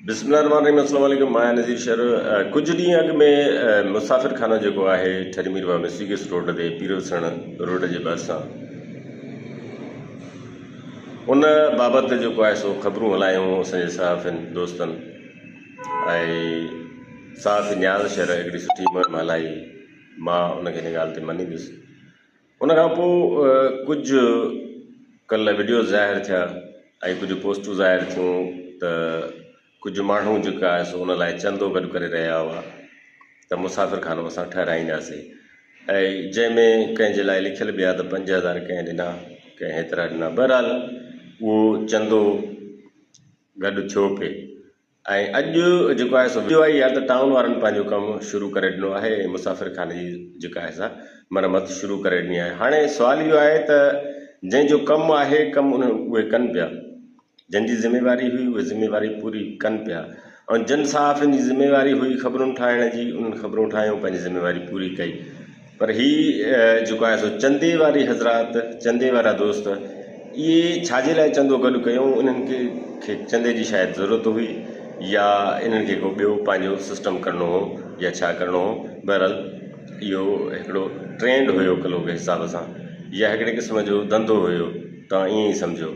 بسم الله الرحمن الرحيم السلام عليڪم مان آهيان نذير شر ڪجهه ڏينهن اڳ ۾ مسافر خانو جيڪو آهي ٺري ميرواهه ۾ سيگس روڊ تي پيروسڻ روڊ جي ڀرسان ان بابت جيڪو آهي سو خبرون هلايون اسان جي صحافين دوستن ۽ صحافي نياز شر هڪڙي سٺي مهم هلائي مان ان کي ان ڳالهه تي مڃيندس ان کان پوء ڪجهه ڪلهه وڊيوز ظاهر ٿيا ۽ ڪجهه پوسٽون ظاهر ٿيون ته ڪجهه ماڻهو جيڪا آهي سو ان لاء چندو گڏ ڪري رهيا هئا ته مسافر خانو اسان ٺهرائينداسين ۽ جنهن ۾ ڪنهن جي لاء لکيل به آهي ته 5000 ڪنهن ڏنا ڪنهن هيترا ڏنا بهرحال اهو چندو گڏ ٿيو پئي ۽ اڄ جيڪو آهي سو وڊيو آئي آهي ته ٽائون وارن پنهنجو ڪم شروع ڪري ڏنو آهي ۽ مسافر خاني جي جيڪا آهي سا مرمت شروع ڪري ڏني آهي هاڻي سوال اهو آهي ته جنهن جو ڪم آهي ڪم ان اهي ڪن پيا جن جي ذميواري هئي اهي ذميواري پوري ڪن پيا ۽ جن صحافين جي ذميواري هئي خبرون ٺاهڻ جي انهن خبرون ٺاهيون پنهنجي ذميواري پوري ڪئي پر هي جيڪو آهي سو چندي واري حضرات، چندي وارا دوست، اهي ڇا جي لاء چندو گڏ ڪيو؟ انهن کي کي چندي جي شايد ضرورت هئي يا انهن کي ڪو ٻيو پنهنجو سسٽم ڪرڻو هو يا ڇا ڪرڻو هو. بهرحال اهو هڪڙو ٽرينڊ هيو ڪلهوڪي حساب سان يا هڪڙي قسم جو ڌنڌو هيو، توهان ائين ئي سمجهو.